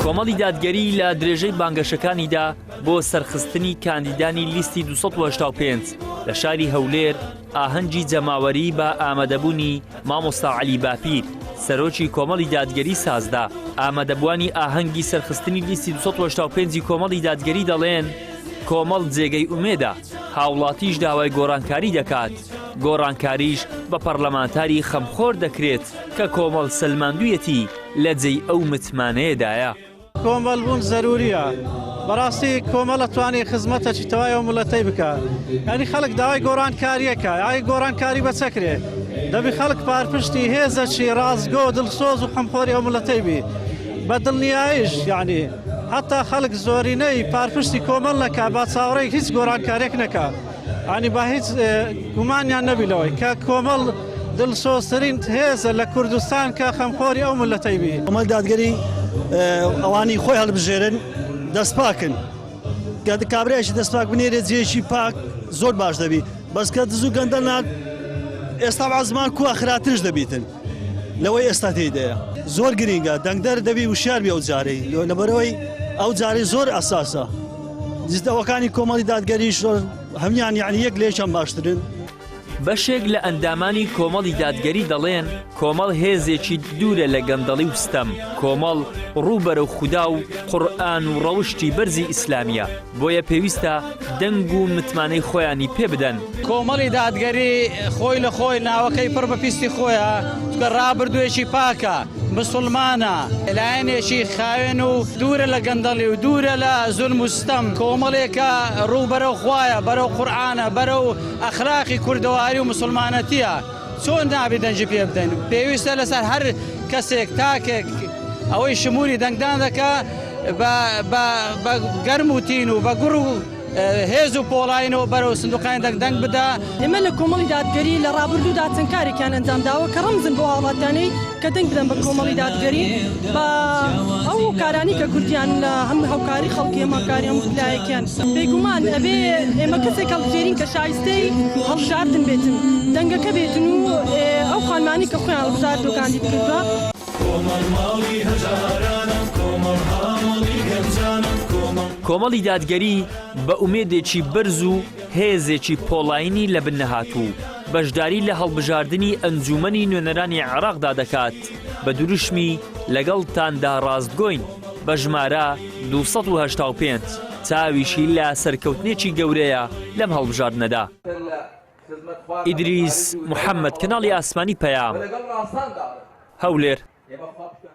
کۆمەڵی دادگەری لە درێژەی بانگەشەکانیدا بۆ سەرخستنی کاندیدانی لیستی 285 لە شاری هەولێر ئاهەنگی جەماوەری بە ئامادەبوونی مامۆستا عەلی باپیر سەرۆکی کۆمەڵی دادگەری سازدا. ئامادەبووانی ئاهەنگی سەرخستنی لیستی 285 ی کۆمەڵی دادگەری دەڵێن، کۆمەڵ جێگەی ئومێدە، هاوڵاتیش داوای گۆڕانکاری دەکات، گۆڕانکاریش بە پەڕلەمانتاری خەمخۆر دەکرێت کە کۆمەڵ سەلماندویەتی لە جێی ئەو متمانەیەدایە. کۆمەڵ بوون زەروریە بەڕاستی کۆمەڵ ئەتوانێ خزمەتەکی تەوای ئەو ملەتەی بکا یانی خەڵک داوای گۆڕانکاریەکە ئای گۆڕانکاری بە چەکرێ دەبی خەڵک پارپشتی هێزەکی ڕاستگۆ دڵسۆز و خەمخۆری ئەو ملەتەی بی بە دڵنیایش یعنی حتا خەڵک زۆرینەی پارپشتی کۆمەڵ نەکا با چاوەڕێی هیچ گۆڕانکاریەک نەکا ینی با هیچ گومانیان نەبی لەوەی کە کۆمەڵ دڵسۆزترین هێزە لە کوردستان کە خەمخۆری ئەو ملەتەی بی. کۆمەڵ دادگەری ئەوانی خۆی هەڵبژێرن دەست پاکن کە کابرایشی دەست پاک بنێرێ جێیەکی پاک زۆر باش دەبی بەس کە دز و گەندەڵ نات ئێستا عزمان کووە خراپترش دەبیتن لەوەی ئێستا تێیدایە زۆر گرینگە دەنگدەر دەبی وشیار بی ئەو جارەی لەبەرەوەی ئەو جارەی زۆر ئەساسە جدەوەکانی کۆمەڵی دادگەریش زۆر هەموان یعنی یەک لێکیان باشترن. بەشێک لە ئەندامانی کۆمەڵی دادگەری دەڵێن، کۆمەڵ هێزێکی دوورە لە گەندەڵی و ستەم، کۆمەڵ ڕوو بەرەو خودا و قورئان و ڕەوشتی بەرزی ئیسلامییە، بۆیە پێویستە دەنگ و متمانەی خۆیانی پێ بدەن. کۆمەڵی دادگەری خۆی لە خۆی ناوەکەی پڕ بە پیستی خۆیە، چونکە ڕابردوویەکی پاکە، مسوڵمانە، لایەنێکی خاوێن و دوورە لە گەندەڵی و دوورە لە زولم و ستەم، کۆمەڵێکە ڕوو بەرەو خوایە، بەرەو قورئانە، بەرەو ئەخلاقی کوردەواری و مسوڵمانەتییە، چۆن نابێ دەنگی پێ بدەین؟ پێویستە لەسەر هەر کەسێک، تاکێک ئەوەی شمولی دەنگدان دەکا بە گەرم و تین و بە گوڕ و هێز و پۆڵاینەوە بەرەو سندوقانی دەنگ دەنگ بدا. ئێمە لە کۆمەڵی دادگەری لە ڕابردوودا چەند کارێکیان ئەنجام داوە کە ڕەمزن بۆ هاوڵاتیانەی کە دەنگ بدەن بە کۆمەڵی دادگەری بە ئەو کارانی کە کوردیان لە هەم هاوکاری خەڵکی هەم هاوکاری هەموو لایەکیان بێگومان ئەبێ ئێمە کەسێک هەڵبژێرین کە شایستەی هەڵبژاردن بێتن دەنگەکە بێتن و ئەو خانمانەی کە خۆیان هەڵبژاردووە کاندید کردووە. کۆمەڵ ماڵی هەژارانە، کۆمەڵ هاوەڵی گەنجانە، کۆمەڵ. کۆمەڵی دادگەری بە ئومێدێکی بەرز و هێزێکی پۆڵایینی لەبن نەهاتوو بەشداری لە هەڵبژاردنی ئەنجوومەنی نوێنەرانی عێراقدا دەکات بە دروشمی لەگەڵتاندا ڕاستگۆین بە ژمارە 285 چاویشی لە سەرکەوتنێکی گەورەیە لەم هەڵبژاردنەدا. ئیدریس محەمەد، کەناڵی ئاسمانی پەیام، هەولێر.